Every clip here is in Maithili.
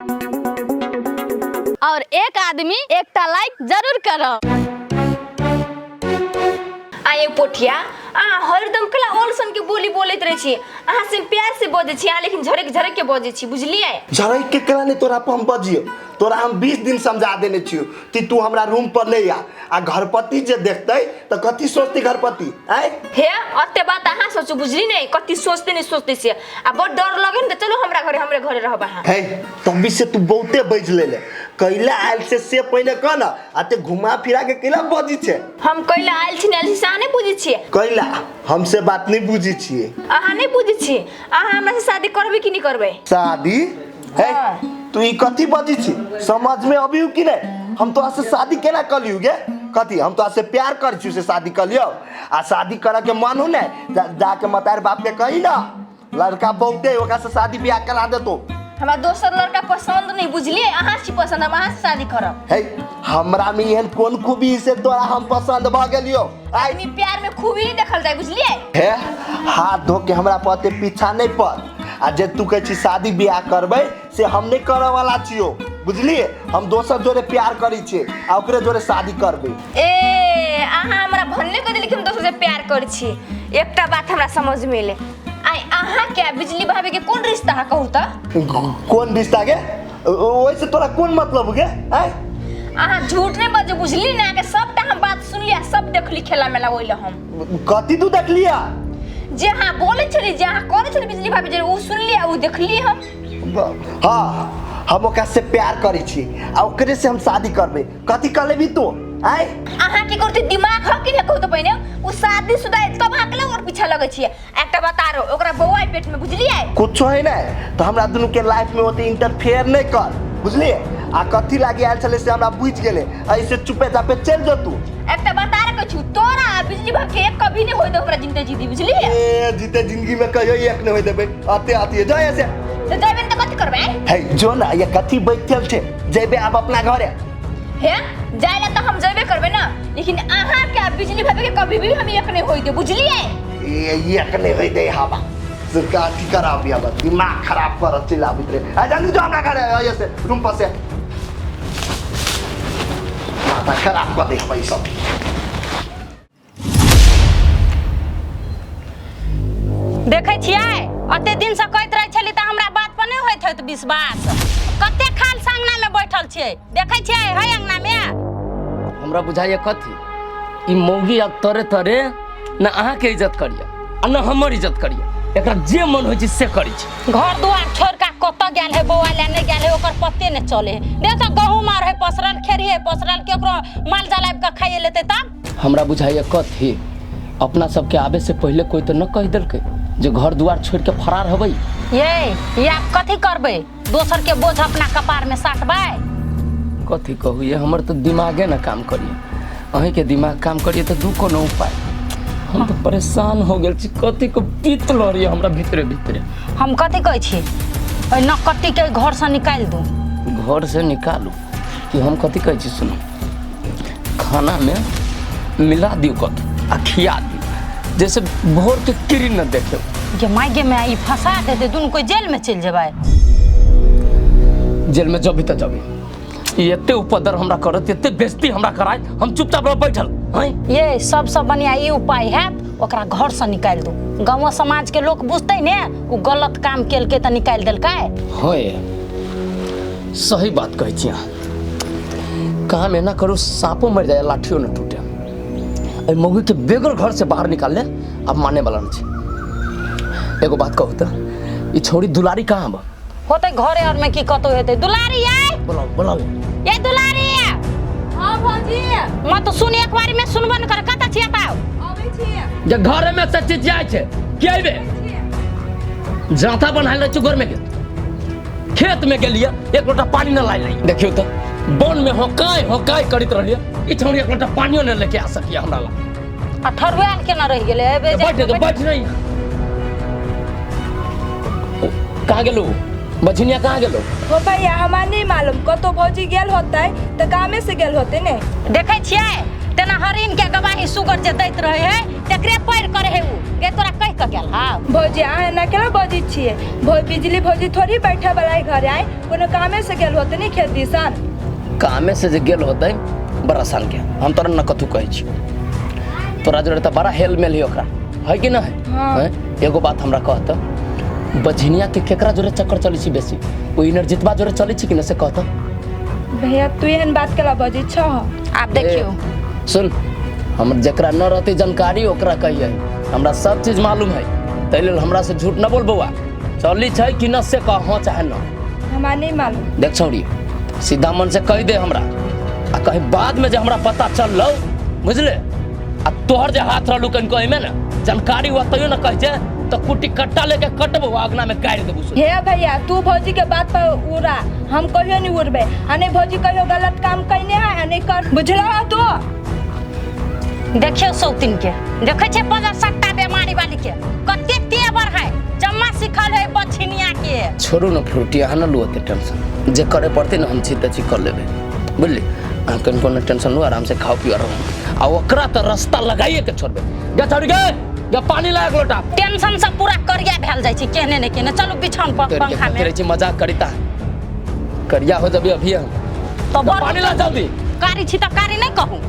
और एक आदमी एकटा लाइक जरूर करब। आये पोठिया, अहाँ हरदम कला ओलसन के बोली बोलैत रहै छी। अहाँ से प्यार से बजै छी अहाँ, लेकिन झरक झरक के बजै छी, बुझलियै? झरक के केना नहि तोरा पर हम बजियौ? तोरा हम 20 दिन समझा देने छियौ कि तू हमरा रूम पर नहि आ, आ घरपति जे देखतै तऽ कथी सोचतै घरपति? आँय हे, अते बात अहाँ सोचू, बुझली नहि कथी सोचते नहि सोचते से। आ बड़ डर लगे ने तऽ चलू हमरा घरे, हमरे घरे रहब अहाँ। हे, तभी से तू बहुते बजि लेले। कैला आयल से पहिने कह न, आ ते घुमा फिरा के कैला बजी छै? हम कैला आयल छी नहि आयल छी से अहाँ नहि बुझै छियै। कैला हमसे बात नहीं बुझै छियै? अहाँ नहि बुझै छियै। अहाँ हमरा से शादी करबै कि नहि करबै? शादी? हे, तू ई कथी बजी छी, समझ में अबियौ कि नहीं? हम तोरा से शादी केना कर लियौ गे? कथी हम तोरा से प्यार कर छी से शादी कर लियौ? आ शादी करे के मन हो ने जाके मतार बाप के कही ना, लड़का बहुते ओकरा से शादी ब्याह करा देतो। हमरा दोसर लड़का पसंद नहीं, बुझलियै? अहाँ छी पसंद, हम अहाँ से शादी करब। हे, हमरा में एहन कोन खूबी से तोरा हम पसंद भ गेलियो? आइ आदमी प्यार में खूबी नहीं देखल जाय, बुझलियै? हे, हाथ धो के हमरा पते पीछा नहीं पड़। आ जे तू कहै छी शादी ब्याह करबै से हम नहीं करे वाला छियो, बुझलिए? हम दोसर जोरे प्यार करै छियै आ ओकरे जोरे शादी करबै। ए, अहाँ हमरा भन्ने कह देली कि हम दोसर से प्यार करै छी। एकटा बात हमरा समझ में एलै, आइ अहाँ के बिजली भाभी के कोन रिश्ता है कहू तऽ? कोन रिश्ता गे? ओहिसे तोरा कोन मतलब गे? आँय अहाँ झूठ नहीं बजू, बुझली ना? के सबटा हम बात सुनली आ सब देखली खेला मेला ओइले हम। कथी तू देखलिया? जे अहाँ बोलै छली, जे अहाँ करै छली बिजली भाभी जे, उ सुनली आ उ देखली हम। हाँ, हम ओकरा से प्यार करै छी आ ओकरे से हम शादी करबै। कथी कर लेबी तू? आँय अहाँ की करते दिमाग ह कि नहीं कहू तऽ पहिने? उ शादी शुदा है तब अहाँ के और पीछा लगै छियै। एकटा बता रहो, ओकरा बौआ है पेट में, बुझलियै? कुछो है ने तऽ हमरा दुनू के लाइफ में ओते इंटरफेयर नहीं कर, बुझलिए? आ कथी लागी आयल छलै से हमरा बुझि गेलै, ऐसे चुपे चापे चलि जो तू। एकटा बता रखै छी, तोरा आ बिजली भाग के एक कभी नहीं होय दे हमरा जिंदगी जीती, बुझलियै? ए, जीते जिंदगी में कहियो एक नहीं होय देबै। आते आते जा ऐसे। तऽ जेबै ने तऽ कथी करबै? हे जो ना, ये कथी बैठल छै? जेबे आब अपना घरे। हे, जाय ला तऽ हम जेबे करबै ना, लेकिन अहाँ के आ बिजली भाभी के कभी भी हम एक नहीं होय दे, बुझलियै? ए, एक नहीं होय दे हवा सरकार की कराबी, अब दिमाग खराब कर चलि आबैत रहे। आ जल्दी जो हमरा घरे, ऐसे रूम पर से माथा खराब कर दे हवा ई सब। देखै छियै, अते दिन से कहैत रहै छली तऽ हमरा बात पर नहि होइत होइत विश्वास। कते खाल से अंगना में बैठल छियै, देखै छियै है अंगना में। हमरा बुझाइए कथी ई मौगी आब तरे तरे न अहाँके इज्जत करिए आ न हमर इज्जत करिए, एकरा जे मन होइ छै से करै छै। घर दुआर छोड़ के कतऽ गेल है बौआ लए नहि गेल है ओकर पते नहि चले है। देख तऽ गहूम आर है पसरल, खेरी है पसरल, केकरो माल जाल आबि कऽ खाइए लेतै तब। हमरा बुझाइए कथी अपना सबके आबे से पहिले कोई तऽ न कहि देलकै जे घर दुआर छोड़ के फरार होबै। ये आब कथी करबै? दोसर के बोझ अपना कपार में साटबै? कथी कहू, ये हमर तऽ दिमागे न काम करिए, अहींके दिमाग काम करिए तऽ दू कोनो उपाय। हम तऽ परेशान हो गेल छी, कथी को पीत लड़िए हमरा भीतरे भीतरे। हम कथी कहै छी, ओहि नकट्टी के घर से निकालि दू। घर से निकालू कि हम कथी कहै छी सुनू, खाना में मिला दियौ कथी आ खिया दियौ, जैसे भोर के किरण न देखे। गे माय गे माय, ई फंसा देतै दुनू कोई, जेल में चलि जेबै। जेल में जबी तऽ जबी, ई एते उपद्रव हमरा करत, एते बेइज्जती हमरा कराय, हम चुपचाप रह बैठल हैं? ये सबसँ बढ़िया ई उपाय हैत, ओकरा घर से निकालि दू। गाँव समाज के लोक बुझतै ने ओ गलत काम केलकै तऽ निकालि देलकै। हाँ, ये सही बात कहै छी अहाँ। काम एना करू साँपो मरि जाए लाठियो न टूटे। एहि मौगी के बेगर घर से बाहर निकाल ले अब माने वाला नहीं छै। एगो बात कहू तऽ ई छौड़ी दुलारी कहाँ बा? होतै घरे और में की कतौ हेतै। दुलारी आय, बोलाओ बोलाओ। ये दुलारी। हाँ भौजी। मत सुन, एक बारी में सुनबो न कर। कतऽ छियै ताऊ? अबै छी। जे घरे में से चीज जाइ छै के अइबे जाता बनायल रहै छै घर में के खेत में गेलियै एक लोटा पानी न लाइ रही। देखियौ तऽ वन में होकाय होकाय करैत रहलियै, ई छौड़ी एक लोटा पानियो न लेके आ सकिए हमरा ला। आ ठरुआयल केना रहि गेलै? एबे बैठ बैठ बैठ रही। कहाँ गेलू बझिनिया, कहाँ गेलू? हो भैया, हमरा नहीं मालूम, कतौ भौजी गेल होतै तऽ कामे से गेल होतै ने। देखै छियै तेना हरिन के गवाही सुगर जे दैत रहे है तकरे पैर करे है उ गे तोरा कहि के गेल हा। भौजी अहाँ एना केना बजै छियै? बिजली भौजी थोड़ी बैठे वाला है घरे, आए कोनो कामे से गेल होते नहीं खेत दिसन। कामे से जे गेल होतै बड़ा सान के हम तोरा न कथू कहै छी, तोरा जोड़े तऽ बड़ा हेल मेल है ओकरा, है कि न है? हाँ। एगो बात हमरा कहत, बझिनिया के केकरा जोड़े चक्कर चलै छी बेसी, ओ इनरजितबा जोड़े चलै छी कि न से कहत। भैया तू एहन बात केला बजै छह? आब देखियौ सुन, हम जकरा न रहते जानकारी ओकरा कहिए, हमरा सब चीज मालूम है, ताहि लेल हमरा से झूठ न बोल बौआ। चली छै कि न से कह, हाँ चाहे न। हमरा नहीं मालूम। देख छौड़ी, सीधा मन से कहि दे हमरा, आ कहीं बाद में जे हमरा पता चललो बुझले, आ तोहर जे हाथ रहलू कहीं कहीं में न जानकारी हुआ तैयो न कहि जे, तो कुटी कट्टा लेके कटबो अगना में गाड़ि देबो। हे भैया तू भौजी के बात पर उड़ा, हम कहियो नहीं उड़बे, आ नहीं भौजी कहियो गलत काम कइने है आ नहीं कर, बुझलो तू? देखियो सौतिन के देखै छै पजर सट्टा बेमारी वाली के कते तेवर है, जम्मा सिखल है बछिनिया के। छोड़ू न फ्रूटी, अहाँ न लू ओते टेंशन, जे करे पड़तै न हम छी तऽ छी कर लेबै, बुझली? अहाँ कनि कोनो टेंशन लू, आराम से खाओ पियो रहू, आ ओकरा तऽ रास्ता लगाइए के छोड़बै। गे छौड़ी गे, गे पानी ला एक लोटा। टेंशन से पूरा करिया भेल जाइ छै केहने ने केहने। चलू बिछान पर पंखा में रहै छी मजाक करिता, करिया हो जबी अभी हम तो पानी ला जल्दी। कारी छी तऽ कारी नहीं कहू।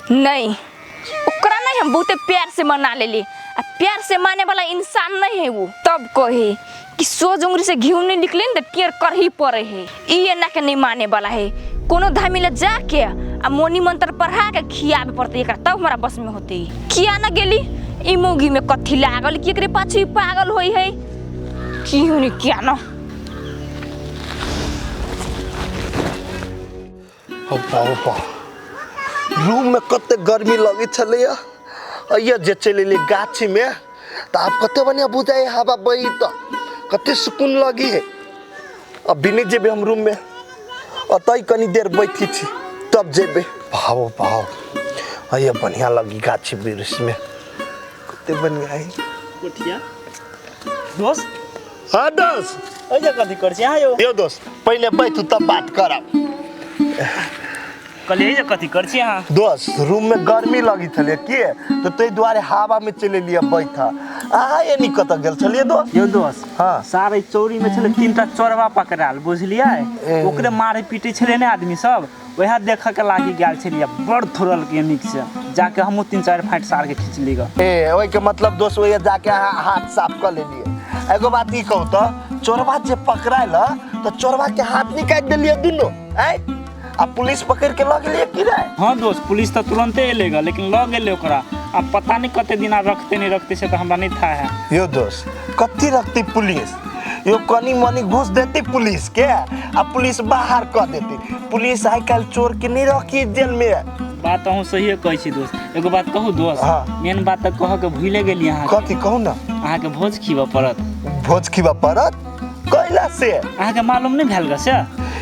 नहीं ओकरा नहीं हम बहुते प्यार से मना लेली, आ प्यार से माने वाला इंसान नहीं है वो। तब कहे कि सोज उंगली से घी नहीं निकले न तो टेर कर ही पड़े है, ई एना के नहीं माने वाला है। कोनो धामी ले जाके आ मोनी मंत्र पढ़ा के खियाबे पड़ते एकरा, तब हमारा बस में होते। किया न गेली ई मोगी में कथी लागल कि एकरे पाछू पागल होई है की होनी किया न। हो रूम में कते गर्मी लगे छलैया, अइया जे चलि एलियै गाछी में तऽ आब कते बढ़िया बुझाइ हवा बही तऽ कते सुकून लगी है। अभी नहीं जेबै हम रूम में, अतै कनी देर बैठी छी तब जेबै। भाव भाव अइया बढ़िया लगी गाछी वृक्ष में, कते बढ़िया है। कोठिया दोस्त। हाँ दोस्त, अइया कथी करै छी अहाँ यौ? यौ दोस्त पहिने बैठू तब बात करब। कहलियै जे कथी करै छी अहाँ? दोस्त रूम में गर्मी लगी छलै के तो ताहि दुआरे हवा में चलि एलियै बैठ। अहाँ एनी कतऽ गेल छलियै दोस्त? यौ दोस्त, हाँ सारे चौरी में छलै 3टा चोरबा पकड़ायल, बुझलियै? ओकरे मारे पीटे छलै ने आदमी सब, वएह देखऽ के लागि गेल छलियै, बड़ थोड़लकै नीक से, जाके हमहूँ 3-4 फाँटि सार के खींचली ग। ए ओहिके मतलब दोस्त ओहिया जाके अहाँ हाथ साफ कऽ लेलियै। एगो बात ई कहू तऽ चोरबा जे पकड़ायल तऽ चोरबा के हाथ निकालि देलियै दुनू, आँय? आ पुलिस पकड़ के लऽ गेलियै की रे? हाँ दोस्त, पुलिस तऽ तुरंते एलेगा, लेकिन लऽ गेलै ओकरा, अब पता नहीं कते दिन रखते नहीं रखते से तो हमरा नहीं था है। यो दोस्त कथी रखती पुलिस? यो कनी मनी घूस देती पुलिस के आ पुलिस बाहर कऽ देती। पुलिस आइ काल्हि चोर के नहीं रखी जेल में। बात अहूँ सहिए कहै छी दोस्त। एगो बात कहू दोस्त? हाँ। मेन बात तऽ कहऽ के भूले गेलियै अहाँ। कथी कहू ना? अहाँके भोज खिबऽ पड़त। भोज खिबऽ पड़त? कैला से? अहाँके मालूम नहीं भेल ग से?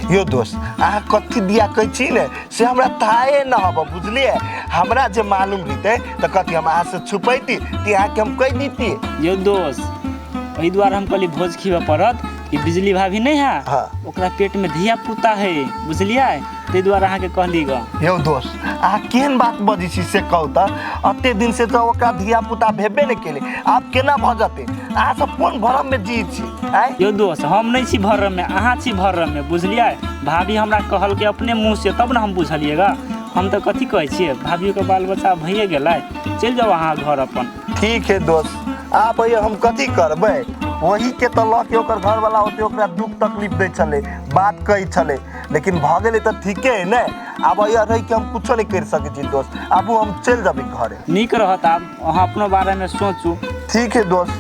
यो दोस्त अहाँ कथी दिया कहै छी ने से हमरा थाहे न हब, बुझलियै? हमरा जे मालूम रहितै तऽ कथी हम अहाँ से छुपैती कि अहाँके हम कहि दिती? यो दोस्त एहि दुआरे हम कहली भोज खिबऽ पड़त कि बिजली भाभी नहीं है, हाँ। ओकरा पेट में धिया पुता है, बुझलियै? ताहि दुआरे अहाँके कहली ग। यौ दोस्त अहाँ केहन बात बजै छी से कहू तऽ? एते दिन से तऽ ओकरा धिया पुता भेबे नहि केलै, आब केना भऽ जेतै? अहाँ सब कोन भरम में जी छी? आँय यौ दोस्त हम नहीं छी भरम में, अहाँ छी भरम में, बुझलियै? भाभी हमरा कहलकै अपने मुँह से तब ने हम बुझलियै ग। हम तऽ कथी कहै छियै, भाभीके बाल बच्चा भइए गेलै, चलि जाउ अहाँ घर अपन। ठीक है दोस्त, आप अइयै हम कथी करबै? वही के तऽ लऽ के ओकर घरवाला होते ओकरा दुख तकलीफ दै छलै, बात कहै छलै, लेकिन भऽ गेलै तऽ ठीके है ने। आब अइया रहि के हम कुछो नहीं करि सकै छी दोस्त, आबू हम चलि जेबै घरे। नीक रहत, आब अहाँ अपनो बारेमे सोचू। ठीक है दोस्त,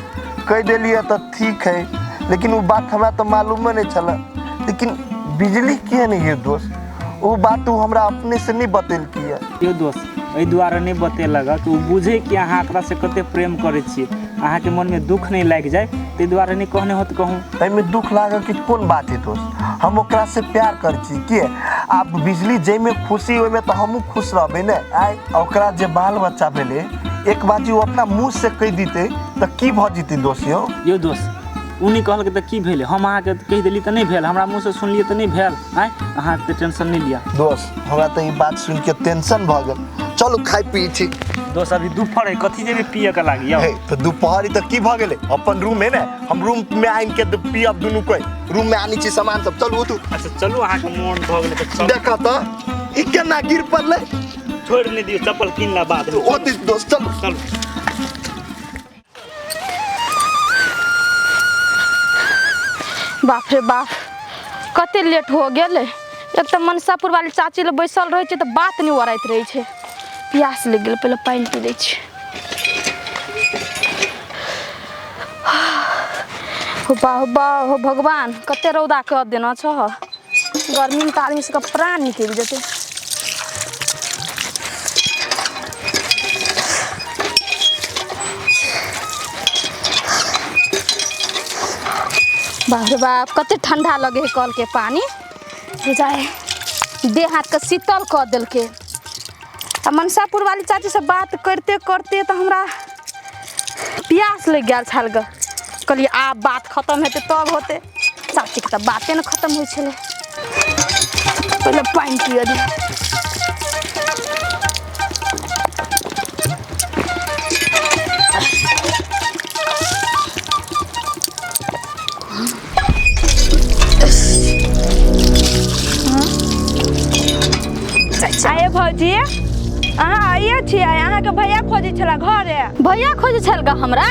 कहि देलियै तऽ ठीक है, लेकिन ओ बात हमरा तऽ मालूमे नहि छलै। लेकिन बिजली किए नहि है दोस्त? ओ बात ओ हमरा अपने से नहीं बतेलकै। यौ दोस्त एहि दुआरे नहि बतेलक कि ओ बुझे कि अहाँ एकरा से कते प्रेम करै छियै, अहाँके मनमे दुख नहीं लागि जाए, ताहि दुआरे नहीं कहने होत कहूँ। एहिमे दुख लागल कि कोन बात है दोस्त? हम ओकरा से प्यार करै छी के आब बिजली जाहिमे खुशी ओहिमे तऽ हमहूँ खुश रहबै ने। आइ ओकरा जे बाल बच्चा भेलै, एक बाजी ओ अपना मुँह से कहि दितै तऽ की भऽ जेतै दोस्त? यौ यौ दोस्त ओ नहि कहलकै तऽ की भेलै, हम अहाँके कहि देली तऽ नहि भेल, हमरा मुँहसँ सुनलियै तऽ नहि भेल। आँय अहाँ एते टेंशन नहि लिअ। दोस्त हमरा तऽ ई बात सुनि के टेंशन भऽ गेल। चलू खाइ पी छी। दोस्त अभी दुपहर है, कथी जेबै पियऽ के लागी यौ? हे तऽ दुपहर तऽ की भऽ गेलै, अपन रूम है ने, हम रूम में आनि के पियब दुनू कोइ, रूम में आनै छी सामान सब। चलू उठू। अच्छा चलू, अहाँके मोन भऽ गेलै तऽ चलू। देखऽ तऽ ई केना गिर पड़लै। छोड़ि नहि दियौ, चप्पल कीन ला बाद में। ओ दिस दोस्त चलू। चलू। बाप रे बाप, कते लेट हो गेलै। एक तऽ मनसापुर वाली चाची लग बैसल रहै छै तऽ बात नहि ओराइत रहै छै। प्यास लागि गेल, पहिले पानि पी लै छी। हो बा हो बा हो भगवान, कते रौदा कऽ देना छह। गर्मीमे तऽ आदमी सबके प्राण निकलि जेतै। बाप रे बाप, कते ठंडा लगे है कल के पानी, बुझाए देह हाथ के शीतल कऽ देलकै। आ मनसापुर वाली चाची से बात करते करते तऽ हमरा प्यास लागि गेल छल ग। कहलियै आब बात खतम हेतै तब होतै। चाचीके तऽ बाते ने खतम होइ छलै। पहिले पानि पिअ दे। आये भौजी, अहाँ आइए छियै? अहाँके भैया खोजै छला घरे। भैया खोजै छल ग हमरा?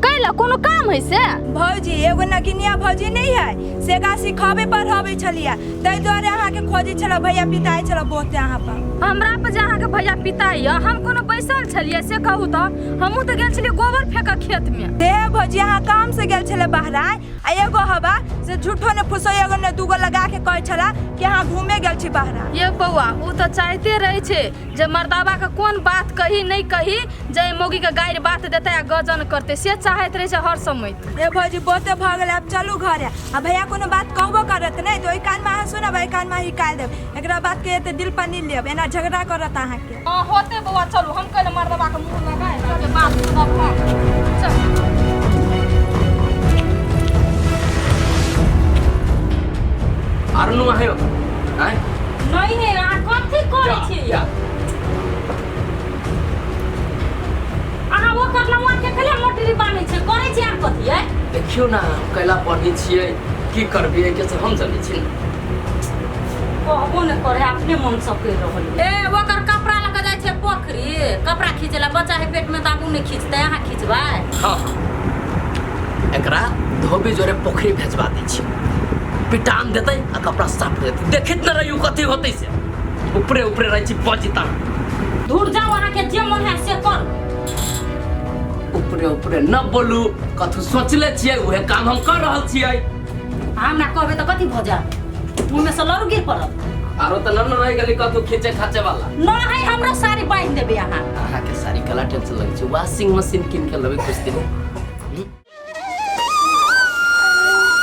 कैला कोनो काम है से? भौजी एगो नगिनिया भौजी नहीं है, सेगा सिखाबे पढ़ाबै छलियै, ताहि दुआरे अहाँके खोजै छला भैया, पिताइ छला बहुते अहाँ पर। हमरा पर जे अहाँके भैया पिताइ यऽ, हम कोनो बैसल छलियै से कहू तऽ? हमहूँ तऽ गेल छलियै गोबर फेंकऽ खेत में। ते भौजी अहाँ काम से गेल छलै बहरा, आ एगो हवा से झूठो ने फुसो एगो ने दूगो लगा के कहै छला कि अहाँ घूमे गेल छी बहरा। ये बौआ, उ तऽ चाहते रहै छै जे मर्दाबा के कोन बात कही नहीं कही, जे मौगी के गारि बात देतै आ गजन करतै, से चाहैत रहै छै हर समय। ए भौजी बहुते भऽ गेल, आब चलू घरे। आ भैया कोनो बात कहबो करत नहि तऽ ओहि कानमे अहाँ सुनब, एहि कानमे निकालि देब। एकरा बात के एते दिल पर नहि लेब, एना झगड़ा करत अहाँके। हाँ होते बौआ, चलू। हम कैले मर्दाबा के मुँह लगाए सबके बात सुनब हम। चलू। आर नु आयो आय नहीं है, अहाँ कथी करै छी? जा। अहाँ ओकर नौआ के खेले मोटरी बान्है छै, करै छी अहाँ कथी है? देखियौ ना हम कैला पढ़ै छियै, की करबियै के से हम जनै छी ने। कहबो नहि करे, अपने मन से करि रहल। ए ओकर कपड़ा लऽ के जाइ छै पोखरी कपड़ा खींचै ला, बच्चा है पेट में तऽ आगू नहि खींचतै, अहाँ खींचबै? हाँ, एकरा धोबी जोरे पोखरी भेजवा दै छी, पिटान देतै आ कपड़ा साफ देतै। देखैत न रहियौ कथी होतै से, ऊपरे ऊपरे रहै छी बजिता। दूर जाउ, अहाँके जे मन है से करू। ऊपरे ऊपरे न बोलू, कथू सोचले छियै उहे काम हम कर रहल छियै। हमरा कहबै तऽ कथी भऽ जायत? मुँह में से लड़ू गिर पड़त। आरो तऽ न रहि गेलै कथू खींचे खाचे वाला। न है, हमरो साड़ी बान्हि देबै अहाँ। अहाँके साड़ी कला टेंशन लगै छै, वॉशिंग मशीन कीन के लेबै कुछ दिन।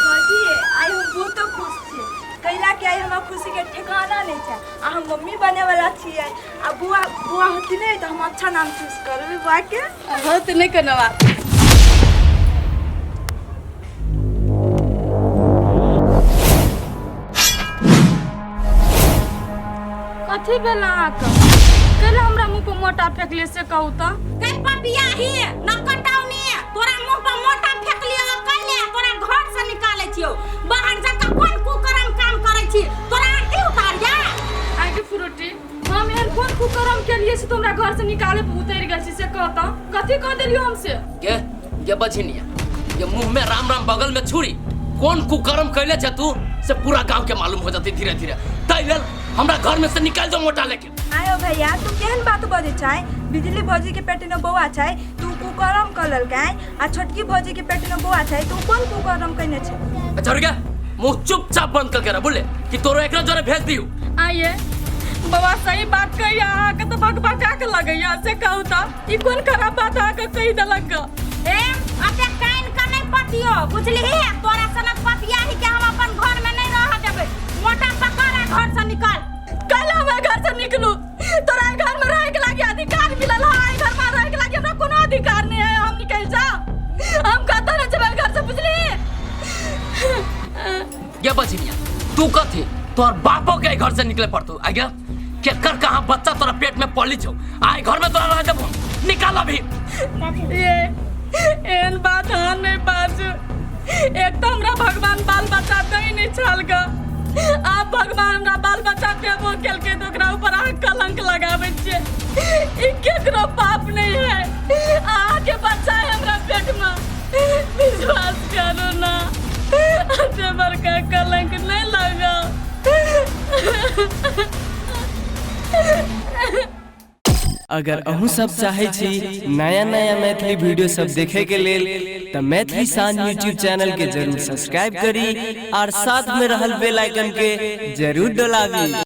भौजी आइ हम बहुते खुश छी, कैला कि आइ हमरा खुशी के ठिकाना नहीं छै। आ हम मम्मी बने वाला छियै, आ बुआ बुआ होती नहीं तऽ हम अच्छा नाम चूज करबै बुआ के। होत नहि कोनो बात। कथी भेल अहाँके? कैला हमरा मुँह पर मोटा फेंकलियै से कहू तऽ? कै पपिया ही न कटाउनी, तोरा मुँह पर मोटा फेंकलियो कैले? तोरा घर से निकालै छियौ, बाहर जाके कोन कुकरम काम करै छी, तोरा आरती उतारिया? आगे फ्रूटी, हम एहन कोन कुकरम केलियै से तोरा घर से निकाले पर उतरि गेल छी से कह तऽ? कथी कह देलियौ हमसे? के ये बझिनिया, ये मुंह में राम राम बगल में छुरी, कोन कुकर्म कैले छे तू से पूरा गांव के मालूम हो जाती धीरे धीरे। ताहि लेल हमरा घर में से निकाल दो मोटा लेके। आयो भैया, तू केहन बात बजै छै? बिजली भौजी के पेट में बौआ छै, तू कुकरम कऽ लेलकै, आ छोटकी भौजी के पेट में बौआ छै, तू कोन कुकरम कयने छै? अच्छा रुक, मुंह चुपचाप बंद करके रह, बोले कि तोरो एकरा जोरे भेज दियो। आइए बौआ, सही बात कहिया, अहाँके तऽ भकभका के लगैया से कहू तऽ? ई कोन खराब बात अहाँके कहि देलक ग? ए अते कान के नहीं पतियो, बुझलिही? तोरा सनक पपिया ही के हम अपन घर में नहीं रह देबै। मोटा पकड़ आ घर से निकाल। कल हम घर से निकलू? तोरा घर में रहे के लागी अधिकार मिलल है, घर में रहे के लागी हमरा कोनो अधिकार नहीं है। हम निकल जा, हम कतऽ न जेबै घर से, बुझली? तू कथी तोहर बापो के घर से निकले पड़तो आगे केकर कहाँ बच्चा तोरा पेट में पली छौ आइ घर में तोरा रह देबो निकाल अभी। ये एहन बात अहाँ नहीं बाजू। एक तो हमरा भगवान बाल बच्चा दै नहीं छल ग, आब भगवान हमरा बाल बच्चा देबो केलकै तऽ ओकरा ऊपर अहाँ कलंक लगाबै छियै। ई केकरो पाप नहीं है, अहाँके बच्चा है हमरा पेट में, विश्वास करू ना एते बड़का कलंक नहीं लगाउ। अगर अहूँ सब चाहे छी नया नया मैथिली वीडियो सब देखे के लेल त मैथिली शान यूट्यूब चैनल के जरूर सब्सक्राइब करी और साथ में रहल बेल आइकन के जरूर दबावी।